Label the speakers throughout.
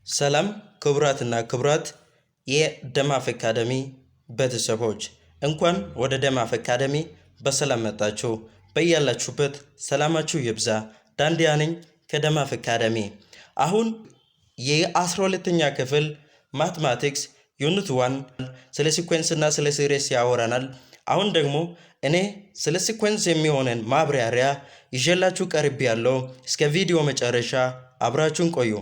Speaker 1: ሰላም ክቡራትና ክቡራት የደማፍ አካደሚ ቤተሰቦች፣ እንኳን ወደ ደማፍ አካደሚ በሰላም መጣችሁ። በያላችሁበት ሰላማችሁ ይብዛ። ዳንዲያ ነኝ ከደማፍ አካደሚ። አሁን የ12ኛ ክፍል mathematics unit 1 ስለ sequence እና ስለ series ያወራናል። አሁን ደግሞ እኔ ስለ sequence የሚሆንን ማብራሪያ ይዤላችሁ ቀርቤያለሁ። እስከ ቪዲዮ መጨረሻ አብራችሁን ቆዩ።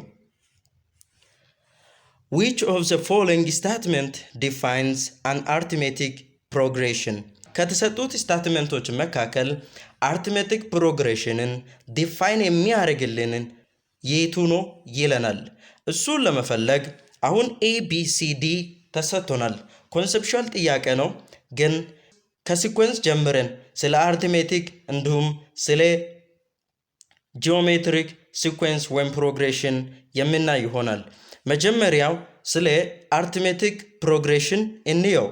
Speaker 1: Which of the following statement defines an arithmetic progression? ከተሰጡት statement ኦች መካከል arithmetic progression ን define የሚያደርግልንን የቱ ነው ይለናል። እሱን ለመፈለግ አሁን A፣ B፣ C፣ D ተሰጥቶናል። Conceptual ጥያቄ ነው፣ ግን ከ sequence ጀምረን ስለ arithmetic እንዲሁም ስለ geometric sequence ወይም progression የምናይ ይሆናል። መጀመሪያው ስለ arithmetic progression እንየው።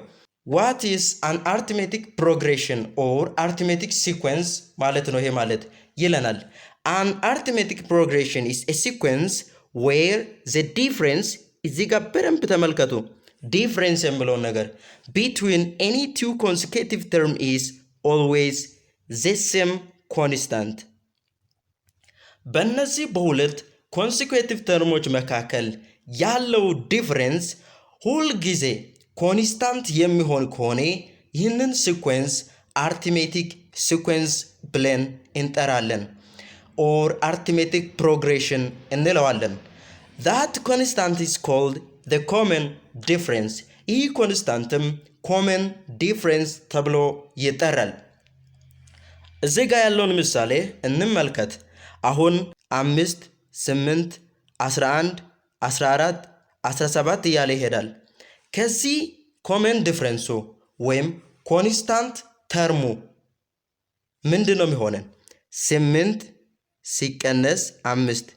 Speaker 1: What is an arithmetic progression or arithmetic sequence ማለት ነው ይሄ ማለት ይለናል። An arithmetic progression is a sequence where the difference፣ እዚህ ጋር በደንብ ተመልከቱ። Difference የሚለውን ነገር፣ between any two consecutive term is always the same constant። በእነዚህ በሁለት consecutive term ኦች መካከል ያለው difference ሁል ጊዜ constant የሚሆን ከሆነ ይህንን sequence arithmetic sequence ብለን እንጠራለን፣ or arithmetic progression እንለዋለን። That constant is called the common difference። ይህ constant ም common difference ተብሎ ይጠራል። እዚህ ጋር ያለውን ምሳሌ እንመልከት። አሁን 5፣ 8፣ 11፣ 14፣ 17 እያለ ይሄዳል። ከዚህ common difference ኡ ወይም constant term ኡ ምንድን ነው የሚሆነን? 8 ሲቀነስ 5።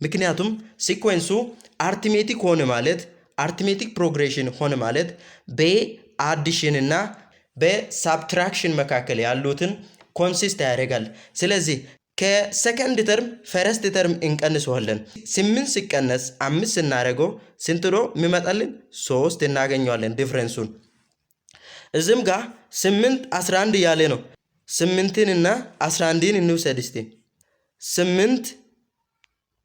Speaker 1: ምክንያቱም sequence ኡ arithmetic ሆነ ማለት፣ arithmetic progression ሆነ ማለት በ addition እና በ subtraction መካከል ያሉትን consist ያደርጋል። ስለዚህ ከ second term first term እንቀንሰዋለን። 8 ሲቀነስ 5 ስናደርገው ስንት ነው የሚመጣልን? 3 እናገኘዋለን difference ኡን። እዚህም ጋር 8፣ 11 እያለ ነው። 8ን እና 11ን እንውሰድ እስቲ። 8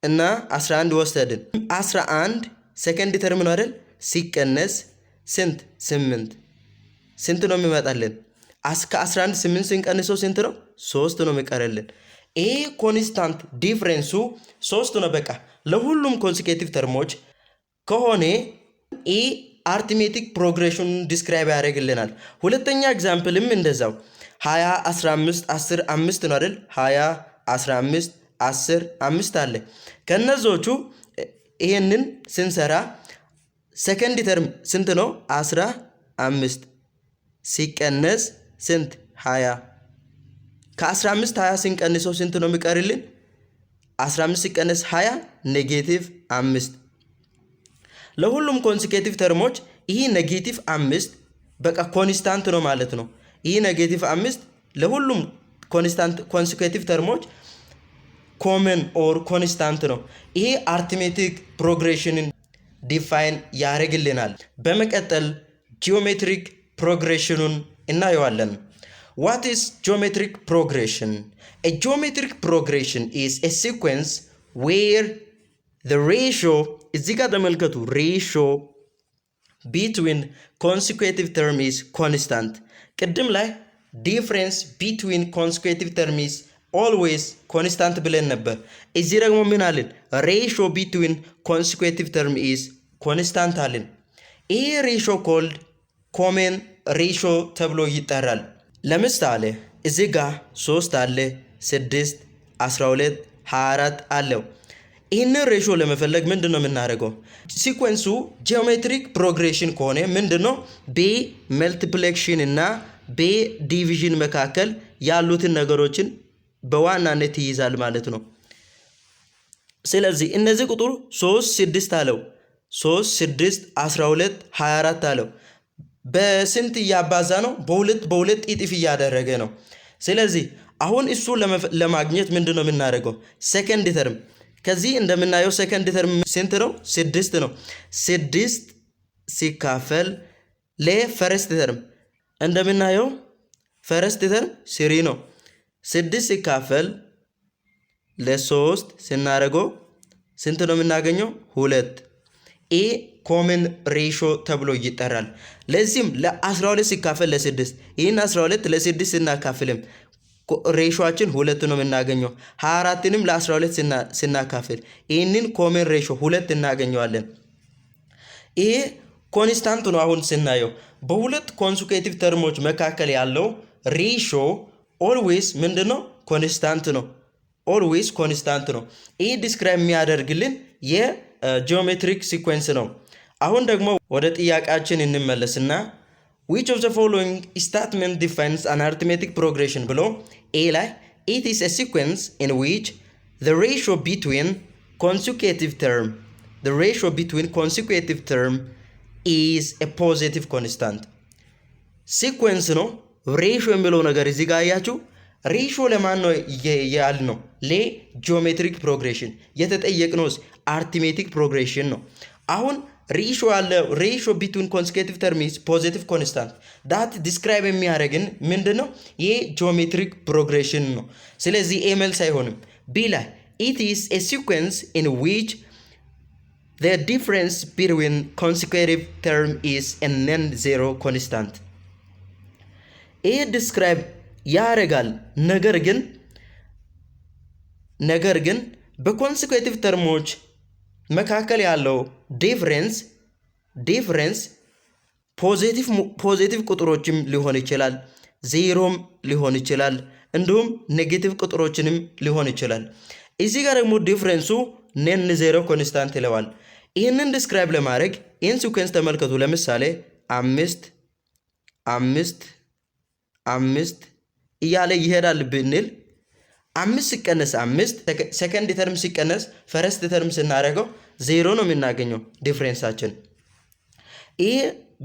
Speaker 1: እና 11 ወሰድን። 11 second term ነው አይደል? ሲቀነስ ስንት? 8 ስንት ነው የሚመጣልን? ከ11 8 ስንቀንሰው ስንት ነው? 3 ነው የሚቀርልን። ይሄ constant difference ኡ 3 ነው። በቃ ለሁሉም consecutive term ኦች ከሆነ ይህ arithmetic progression describe ያደርግልናል። ሁለተኛ example ም እንደዛው 20፣ 15፣ 10፣ 5 ነው አይደል? 20፣ 15፣ 10፣ 5 አለ። ከነዞቹ ይሄንን ስንሰራ second term ስንት ነው? 15 ሲቀነስ ስንት? 20። ከ15 20 ስንቀንሰው ስንት ነው የሚቀርልን? 15 ሲቀነስ 20 negative 5። ለሁሉም consecutive term ኦች ይህ negative 5 በቃ constant ነው ማለት ነው። ይህ negative 5 ለሁሉም constant consecutive term ኦች common or constant ነው። ይሄ arithmetic progression ን define ያደርግልናል። በመቀጠል geometric progression ኑን እናየዋለን። What is geometric progression? A geometric progression is a sequence where the ratio፣ እዚህ ጋር ተመልከቱ፣ ratio between consecutive term is constant። ቅድም ላይ difference between consecutive term is always constant ብለን ነበር። እዚህ ደግሞ ምን አልን? Ratio between consecutive term is constant አልን። ይህ ratio called common ratio ተብሎ ይጠራል። ለምሳሌ እዚህ ጋ 3 አለ፣ 6፣ 12፣ 24 አለው። ይህንን ratio ለመፈለግ ምንድን ነው የምናደርገው? Sequence ኡ geometric progression ከሆነ ምንድን ነው፣ በ multiplication እና በ division መካከል ያሉትን ነገሮችን በዋናነት ይይዛል ማለት ነው። ስለዚህ እነዚህ ቁጥሩ 3፣ 6 አለው፣ 3፣ 6፣ 12፣ 24 አለው። በስንት እያባዛ ነው? በሁለት በሁለት እጥፍ እያደረገ ነው። ስለዚህ አሁን እሱ ለማግኘት ምንድን ነው የምናደርገው? Second term ከዚህ እንደምናየው second term ስንት ነው? ስድስት ነው። ስድስት ሲካፈል ለ first term፣ እንደምናየው first term three ነው። ስድስት ሲካፈል ለሶስት ስናደርገው ስንት ነው የምናገኘው? ሁለት። ይህ common ratio ተብሎ ይጠራል። ለዚህም ለ12 ሲካፈል ለስድስት፣ ይህን 12 ለስድስት ስናካፍልም ratio ኣችን ሁለት ነው የምናገኘው። 24ንም ለ12 ስናካፍል ይህንን common ratio ሁለት እናገኘዋለን። ይሄ constant ነው። አሁን ስናየው በሁለት consecutive term ኦች መካከል ያለው ratio always ምንድን ነው? Constant ነው። Always constant ነው። ይህ describe የሚያደርግልን የ geometric sequence ነው። አሁን ደግሞ ወደ ጥያቄያችን እንመለስና "Which of the following statement defines an arithmetic progression?" ብሎ A ላይ "It is a sequence in which the ratio between consecutive term is a positive constant." Sequence ነው። Ratio የሚለው ነገር እዚህ ጋር አያችሁ። Ratio ለማን ነው ያልነው? ለ geometric progression። የተጠየቅነውስ arithmetic progression ነው። አሁን ratio አለ፣ ratio between consecutive term is positive constant, that describe የሚያደርግን ምንድን ነው? ይህ geometric progression ነው። ስለዚህ A መልስ አይሆንም። B ላይ "It is a sequence in which the difference between consecutive term is a non-zero constant." ይህ describe ያደርጋል። ነገር ግን በ consecutive term ኦች መካከል ያለው difference positive ቁጥሮችም ሊሆን ይችላል፣ ዜሮም ሊሆን ይችላል፣ እንዲሁም negative ቁጥሮችንም ሊሆን ይችላል። እዚህ ጋር ደግሞ difference ኡ non zero constant ይለዋል። ይህንን describe ለማድረግ ይህን sequence ተመልከቱ። ለምሳሌ አምስት፣ አምስት፣ አምስት እያለ ይሄዳል ብንል አምስት ሲቀነስ አምስት፣ second term ሲቀነስ first term ስናደርገው ዜሮ ነው የምናገኘው difference ኣችን። ይህ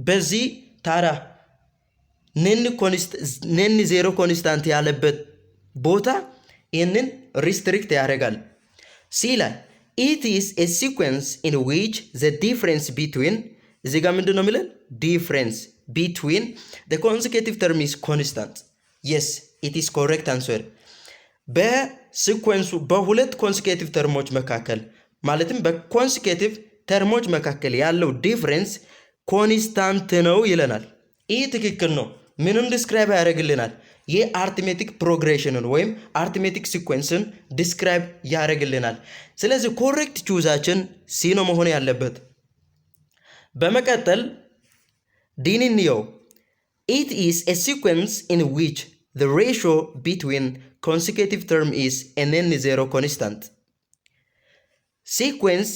Speaker 1: በዚህ ታዲያ non zero constant ያለበት ቦታ ይህንን restrict ያደርጋል። C ላይ "It is a sequence in which the difference between" እዚህ ጋር ምንድን ነው የሚለን? Difference between the consecutive term is constant. Yes, it is correct answer. በ sequence ኡ በሁለት consecutive term ኦች መካከል፣ ማለትም በ consecutive term ኦች መካከል ያለው difference constant ነው ይለናል። ይህ ትክክል ነው። ምንም describe ያደርግልናል? የ arithmetic progression ን ወይም arithmetic sequence ን describe ያደርግልናል። ስለዚህ correct choice ኣችን C ነው መሆን ያለበት። በመቀጠል D ን እንየው። "It is a sequence in which the ratio between consecutive term is a non-zero constant." Sequence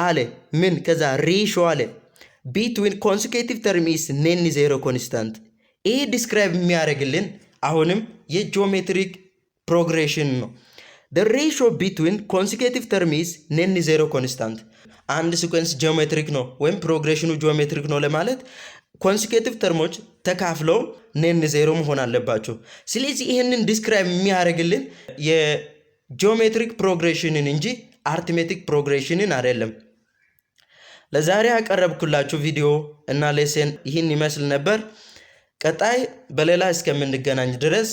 Speaker 1: አለ ምን፣ ከዛ ratio አለ between consecutive term is non zero constant። ይህ describe የሚያደርግልን አሁንም የ geometric progression ነው። The ratio between consecutive term is non zero constant። አንድ sequence geometric ነው ወይም progression ኑ geometric ነው ለማለት consecutive term ኦች ተካፍለው non zero መሆን አለባቸው። ስለዚህ ይህንን describe የሚያደርግልን የ geometric progression ን እንጂ arithmetic progression ን አይደለም። ለዛሬ ያቀረብኩላችሁ ቪዲዮ እና lesson ይህን ይመስል ነበር። ቀጣይ በሌላ እስከምንገናኝ ድረስ